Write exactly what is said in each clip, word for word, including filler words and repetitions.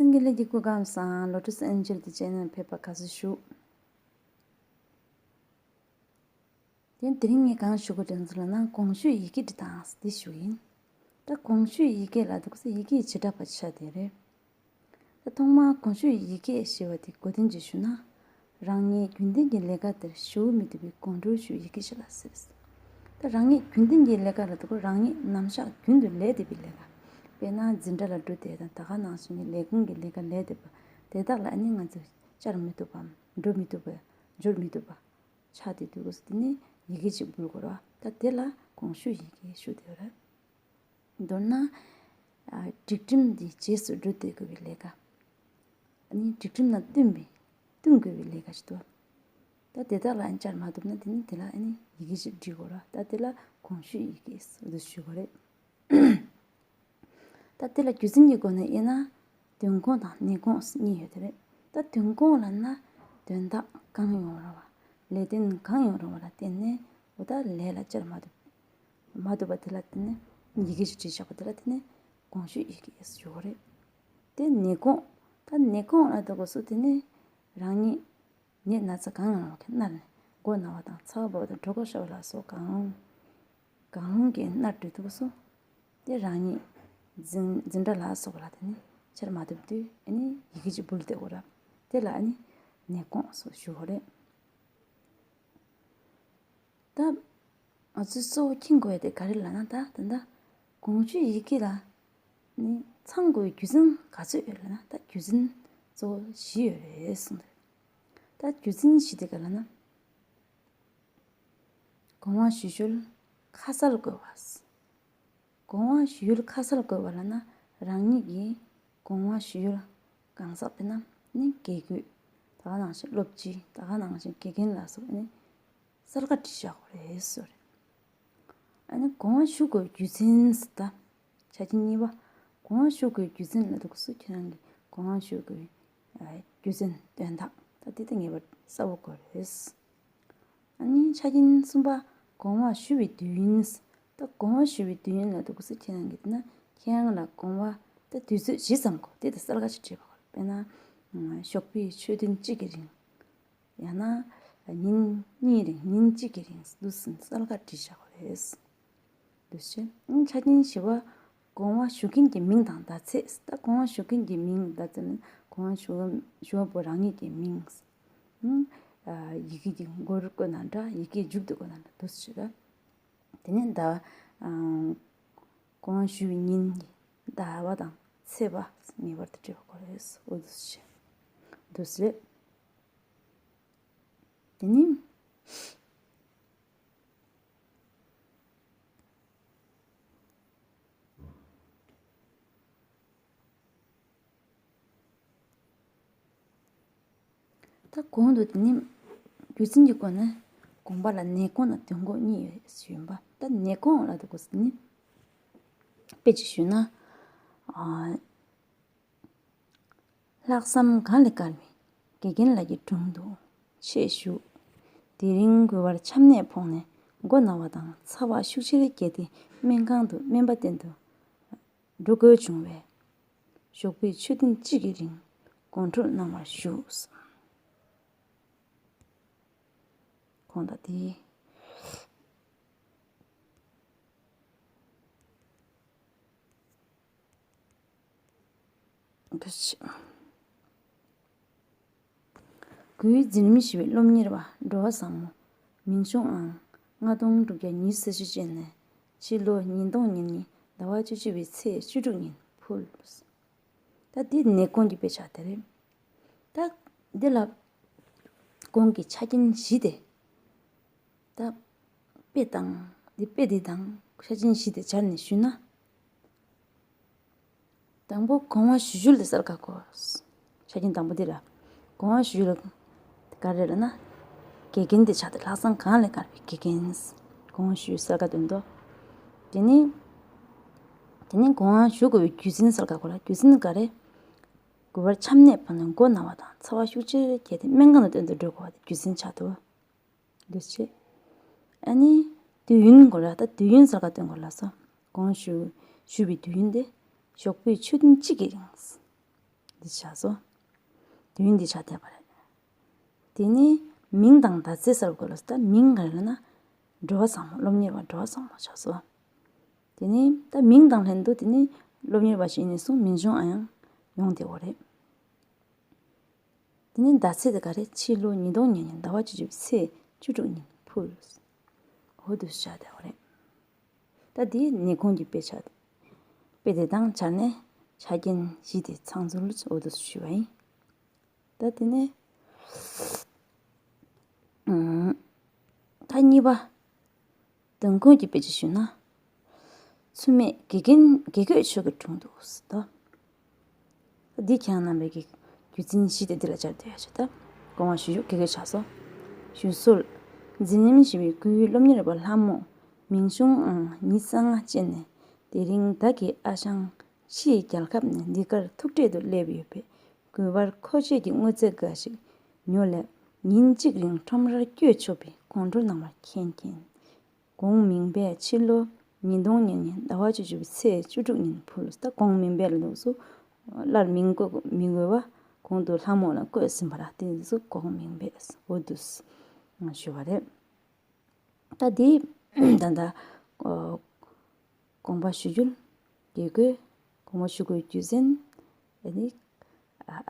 སེང་གེ་ལྷས་ཀྱི་སྐུ་ཁམས་བཟང་། Lotus Angel དེ་ཅན་ནས་ཕེབས་པ་ག་ཚོད་ཞུ། དེ་དེ་རིང་ངས་གང་ཞུ་དགོས་དོན་ཚོ་ལ་ན་གོང་ཞུས་ཡི་གེ་འབྲི་སྟངས་འདི་ཞུ་ཡིན། ད་གོང་ཞུས་ཡི་གེ་ལ་འདུག་སེ་ཡི་གེ་བྱེ་བྲག་པ་ཆ་དེ་རེད། ད་ཐོག་མར་གོང་ཞུས་ཡི་གེ་ཞེས་པ་དེ་གོ་དོན་ཅིག་ཞུ་ན། རང་ཉིད་རྒྱུན་ལྡན་གྱི་ལས་ཀ་དེར་ཞུ་མི་ཐུབ་པའི་དགོངས་འཁྲོལ་ཞུ་ཡི་གེ་ཞིག་ལ་ཟེར། ད་རང་ཉིད་རྒྱུན་ལྡན་གྱི་ལས་ཀ་ལ་འདུག་རང་ཉིད་ནམ་ཞག་རྒྱུན་དུ་ལས་བསྡད་པའི་ལས་ཀ། དཔེར་ན་འཛིན་གྲྭ་ལ་འགྲོ་བསྡད་དང་ད་ག་ནང་བཞིན་གྱི་ལས་ཁུངས་ཀྱི་ལས་ཀ་ལས་བསྡད་པ་དེ་དག་ལ་ཨ་ནི་ང་ཚོས་བཅར་མི་ཐུབ་པའམ་འགྲོ་མི་ཐུབ་པ་འབྱོར་མི་ཐུབ་པ། ཆགས་དེ་དུས་སྐབས་སུ་དེ་ནས་ཡི་གེ་གཅིག་འབུལ་དགོས་རེད་བ། ད་དེ་ལ་གོང་ཞུས་ཡི་གེ་ཞུ་དེ་རེད། མདོར་ན། ཨ། སྒྲིག་ཁྲིམས་འདི་རྗེས་སུ་འགྲོ་བསྡད་དགོས་པའི་ལས་ཀ། ཨ་ནི་སྒྲིག་ཁྲིམས་དང་བསྟུན་པའི་བསྟུན་དགོས་པའི་ལས་ཀ་ཞིག་འདུག་ད་དེ་དག་ལ་ཨ་ནི་བཅར་མ་ཐུབ་ན་དེ་ནི་དེ་ལ་ཨ་ནི་ཡི་གེ་ཞིག་འབྲི་དགོས་རེད། ད་དེ་ལ་གོང་ཞུས་ཡི་གེ་ཟེར་དུ་ཞུ་དགོས་རེད། ད་དེ་ལ་རྒྱུ་མཚན་གྱི་སྒོ་ནས་དབྱེ་ན། དོན་གོང་དང་ནད་གོང་གཉིས་ཡོད་དེ་རེད། ད་དོན་གོང་ལབ་ན་དོན་དག་གང་ཡོང་རུང་བ། ལས་དོན་གང་ཡོང་རུང་བ་ལ་བརྟེན་ནས་འོ་ད་ལས་ལ་བཅར་མ་ཐུབ། མ་ཐུབ་པ་དེ་ལ་བརྟེན་ནས་ཡི་གེ་ཞིག་བྲིས་བཞག་པ་དེ་ལ་བརྟེན་ནས་གོང་ཞུས་ཡི་གེ་ཞུ་དགོས་རེད། དེ་ནད་གོང་། ད་ནད་གོང་ལ་ད་གོ་སོ་དེ་ནི་རང་ཉིད་ནད་ན་ཚ་གང་ཡང་རུང་གི་མནར་ནས་མགོ་ན་བ་དང་ཚ་བ་འབར་བ་དང་གྲོད་ཁོག་ཤོར་བ་ལ་སོགས་གང་རུང་། གང་རུང་གི་མནར་འགྲོ་དུས་སོ། དེ་རང་ཉིད་འཛིན་འཛིན་གྲྭ་ལ་སོགས་པ་ལ་དེ་ནི་བཅར་མ་ཐུབ་དུས་ཨ་ནི་ཡི་གེ་ཅིག་འབུལ་བསྡད་དགོས་ར། དེ་ལ་ཨ་ནི་ནད་གོང་སོགས་ཞུ་དགོས་རེད། ད་ང་ཚོས་གཙོ་བོ་མཁྱེན་དགོས་ཡ་དེ་ག་རེ་ལབ་ན། ད་ད་ལྟ་གོང་ཞུས་ཡི་གེ་ལ་ནི་ཚང་དགོས་རྒྱུ་མཚན་ག་ཚོད་ཡོད་ལབ་ན། ད་རྒྱུ་མཚན་གཙོ་བོ་བཞི་ཡོད་རེད་གསུངས་འདུག་ད་རྒྱུ་མཚན་བཞི་དེ་ག་ལབ་ན། གོང་བ་ཞུ་ཡུལ་ཁ་གསལ་དགོས་པ། གོང་བ་ཞུ་ཡུལ་ཁ་གསལ་དགོས་པ་ལབ་ན་རང་ཉིད་ཀྱིས་གོང་བ་ཞུ་ཡུལ་གང་ཟག་དཔེར་ན་ནི་དགེ་སྐོས། ད་ག་ནང་བཞིན་སློབ་སྤྱི། ད་ག་ནང་བཞིན་དགེ་རྒན་ལ་སོགས་ནི་གསལ་ཁ་བྲིས་བཞག་དགོས་རེད་ཟེར། ཨ་ནི་གོང་བ་ཞུ་དགོས་རྒྱུ་མཚན་ཟེར། ད་ཆ་རྐྱེན་གཉིས་པ། གོང་བ་ཞུ་དགོས་རྒྱུ་མཚན་ལ་འདུག་སུ་ཁྱེད་རང་གིས་གོང་བ་ཞུ་དགོས་རྒྱུ་མཚན་དོན་དག་ད་དེ་ད་ངེས་པར་གསལ་པོ་དགོས་རེད། ཨ་ནི་ཆ་རྐྱེན་གསུམ་པ། གོང་བ་ཞུ་བའི་དུས་ཡུན། ད་གོང་བ་ཞུ་བའི་དུས་ཡུན་ལ་འདུག་སུ་ཁྱེད་རང་གིས་ན་ཁྱེད་རང་ལ་གོང་བ་ད་དུས་ཚོད་ཇི་ཙམ་དགོས་དེ་ད་གསལ་ཁ་ཞིག་བྲིས་པ་དགོས། དཔེར་ན་ཞོགས་པའི་ཆོས་ཐུན་གཅིག་གི་རིང་། ཡང་ན་ཉིན་གཉིས་རིང་ཉིན་གཅིག་གི་རིང་འདུག་སེ་གསལ་ཁ་བྲིས་བཞག་པ་རེད། འདུག་སེ་ཆ་རྐྱེན་བཞི་པ། གོང་བ་ཞུ་མཁན་གྱི་མིང་དང་བརྡ་ཚད། ད་གོང་བ་ཞུ་མཁན་གྱི་མིང་བརྡ་ཚད་ནི་གོང་བ་ཞུ་ཞུ་བ་པོ་རང་ཉིད་ཀྱི་མིང་། ཡི་གེ་གི་མགོར་བཀོད་ན་འདྲ། ཡི་གེ་མཇུག་ཏུ་བཀོད་ན་འདྲ། འདུག་སེ་རེད། དེ་ནས་ཟླ་བ། གོང་བ་ཞུ་བའི་ཉིན་གྱི་ཟླ་བ་དང་ཚེས་པ་ངེས་པར་དུ་བྲིས་པ་དགོས་རེད། འོ་འདུག་སེ་འདུག་སེ་རེད། དེ་ནི། ད་གོང་དུ་དེ་ནི་རྒྱུ་མཚན་གྱི་སྒོ་ནས་གོང་བ་ལ་ནད་གོང་དང་དོན་གོང་གཉིས་ཡོད་ཞུས་ཡིན་པ། ད་ནད་གོང་ལ་དེ་གོ་ནི་དཔེ་ཅིག་ཞུས་ན། ཨ། ལྷག་བསམ་གང་ལས་དཀར་བའི་དགེ་རྒན་ལགས་ཀྱི་དྲུང་དུ་ཆེད་ཞུགས། དེ་རིང་གུས་པར་ཆམ་ནད་ཕོག་ནས་མགོ་ན་བ་དང་ཚ་བ་ཤུགས་ཆེར་རྒྱས་ཏེ་སྨན་ཁང་དུ་སྨན་པ་བསྟེན་དུ་འགྲོ་དགོས་བྱུང་བས། ཞོགས་པའི་ཆོས་ཐུན་གཅིག་གི་རིང་དགོངས་འཁྲོལ་གནང་བར་ཞུ། གོང་དང་དེའི། འདུག་སེ། གུས་འཛིན་རིམ་བཞི་པའི་སློབ་གཉེར་བ་འགྲོ་བ་བཟང་མོ་མིང་ཆུང་ཨང་ལྔ་སྟོང་དྲུག་བརྒྱ་ཉི་ཤུ་རྩ་བཞི་ཅན་ནས་ཕྱི་ལོ་ཉིས་སྟོང་ཉེར་གཉིས་ཟླ་བ་བཅུ་གཅིག་པའི་ཚེས་བཅུ་དྲུག་ཉིན་ཕུལ། ད་འདི་ནད་གོང་གི་དཔེ་ཆ་དེ་རེད། ད་འདི་ལ་གོང་གི་ཆ་རྐྱེན་བཞི་དེ། ད་དཔེ་དང་འདི་དཔེ་འདི་དང་ཆ་རྐྱེན་བཞི་དེ་སྦྱར་ནས་ཞུས་ན། དང་པོ་གོང་བ་ཞུ་ཡུལ་དེ་གསལ་ཁ་དགོས། ཆ་རྐྱེན་དང་པོ་འདི་ལ་གོང་བ་ཞུ་ཡུལ་ག་རེ་རེད་ན། དགེ་རྒན་དེ་ཆགས་ཏེ་ལྷག་བསམ་གང་ལས་དཀར་བའི་དགེ་རྒན། གོང་བ་ཞུ་ཡུལ་གསལ་ཁ་དོན་དུ། དེ་ནི། དེ་ནི་གོང་བ་ཞུ་དགོས་པའི་རྒྱུ་མཚན་གསལ་ཁ་དགོས་ལ། རྒྱུ་མཚན་ག་རེ། གུས་པར་ཆམ་ནད་ཕོག་ནས་མགོ་ན་བ་དང་ཚ་བ་ཤུགས་ཆེར་རྒྱས་ཏེ་སྨན་ཁང་དུ་བསྟེན་དུ་འགྲོ་དགོས་པ་དེ་རྒྱུ་མཚན་ཆགས་འདུག་འདུག་སེ། ཨ་ནི་དུས་ཡུན་དགོས་ལ། ད་དུས་ཡུན་གསལ་ཁ་སྟོན་དགོས་ལ་སོ། གོང་ཞུ་ཞུ་བའི་དུས་ཡུན་དེ་ཞོགས་པའི་ཆོས་ཐུན་གཅིག་གི་རིང་། འདི་ཆགས་སོ། དུས་ཡུན་འདི་ཆགས་བསྡད་པ་རེད། དེ་ནས་མིང་དང་ཟླ་ཚེས་གསལ་པོ་ལ་ད་མིང་ག་རེ་ལབ་ན། འགྲོ་བ་བཟང་མོ། སློབ་གཉེར་བ་འགྲོ་བ་བཟང་མོ་ཆགས་སོ། དེ་ནས་ད་མིང་དང་ལྷན་དུ་དེ་ནས་སློབ་གཉེར་བ་ཞིག་ཡིན་ནས་བཟུང་མིང་གཞུང་ཨ་ཡང་ཡོང་བསྡད་ཡོད་རེད། དེ་ནས་ཟླ་ཚེས་དེ་ག་རེ། ཕྱི་ལོ་ཉིས་སྟོང་ཉེར་གཉིས་ཟླ་བ་བཅུ་གཅིག་པའི་ཚེས་བཅུ་དྲུག་ཉིན་ཕུལ། འོ་འདུག་སེ་ཆགས་བསྡད་ཡོད་རེད། ད་དེ་ནས་གོང་གི་དཔེ་ཆ། དཔེ་དེ་དང་སྦྱར་ནས་ཆ་རྐྱེན་བཞི་དེ་ཚང་ཚུལ་འོ་འདུག་སེ་ཞུས་པ་ཡིན། ད་དེ་ནས་ཨུམ། ད་གཉིས་པ། དོན་ཁུངས་ཀྱི་དཔེ་ཆ་ཞུས་ན། ཚུལ་མེད་དགེ་རྒན་དགེ་བསྐོས་མཆོག་གི་དྲུང་དུ་ཟེར་ད། འདི་ཁྱེད་རང་རྣམ་པས་ཀྱི་རྒྱུ་མཚན་བཞི་དེ་འདི་ལ་སྦྱར་བསྡད་ཡ་ཆེ་ད། དགོངས་པ་ཞུ་རྒྱུ་དགེ་བསྐོས་ཆགས་སོ། ཞུ་སྲོལ། འཛིན་རིམ་བཞི་པའི་སྐུའི་སློབ་གཉེར་བ་ལྷ་མོ། མིང་གཞུང་ཨང་ཉི་ཤུ་རྩ་ལྔ་ཅན་ནས། དེ་རིང་བདག་གི་ཨ་ཞང་ཕྱིའི་རྒྱལ་ཁབ་ནས་འདི་གར་ཐུག་འཕྲད་དུ་སླེབས་ཡོད་པས། གུས་པར་མཁོ་ཆས་ཀྱི་དངོས་རྫས་འགའ་ཞིག་ཉོ་སླེབས། ཉིན་གཅིག་རིང་ཁྲོམ་རར་བསྐྱོད་ཆོག་པའི་ཁོང་ཁྲོ་གནང་བར་མཁྱེན་མཁྱེན། གོང་མིང་པས་ཕྱི་ལོ་ཉིས་སྟོང་ཉེར་གཉིས་ཟླ་བ་བཅུ་གཅིག་པའི་ཚེས་བཅུ་དྲུག་ཉིན་ཕུལ། ད་གོང་མིང་པས་ལ་འདུག་སུ། སླར་མིང་བཀོད་མི་དགོས་པ་གོང་དུ་ལྷ་མོ་ལ་བཀོད་ཟིན་པ་ལ་བརྟེན་སུ་གོང་མིང་པས་འོ་འདུག་ཞུ་བ་རེད། ད་དེ་ད་ལྟ་དགོངས་པ་ཞུ་རྒྱུ། དགེ་བསྐོས་དགོངས་པ་ཞུ་དགོས་རྒྱུ་མཚན། ཨ་ནི་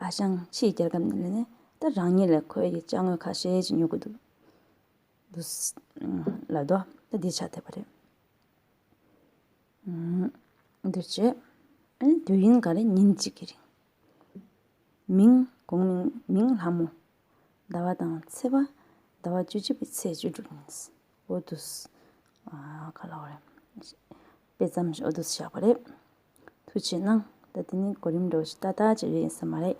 ཨ་ཞང་ཕྱིའི་རྒྱལ་ཁབ་ནས་ལས་ནས་ད་རང་ཉིད་ལ་མཁོ་བའི་ཅ་དངོས་ཁ་ཤས་ཅིག་ཉོ་དགོས་འདུག་འདུག་ལབ་དོ། ད་འདི་ཆགས་བསྡད་པ་རེད། འདི་བྱས། ཨ་ནི་དུས་ཡུན་ག་རེ་ཉིན་གཅིག་གི་རིང་། མིང་གོང་མིང་མིང་ལྷ་མོ། ཟླ་བ་དང་ཚེས་པ་ཟླ་བ་བཅུ་གཅིག་པའི་ཚེས་བཅུ་དྲུག་ཉིན། འོ་འདུག་སེ། ཨ་ག་ལ་བ་རེད། དཔེ་ཙམ་ཞིག་འོ་འདུག་སེ་བཞག་པ་རེད། ཐུགས་རྗེ་གནང་། ད་དེ་ནི་གོ་རིམ་འདྲ་བོ་ཞིག་ཏག་ཏག་ཅིག་རེད་ཡིན་ས་མ་རེད།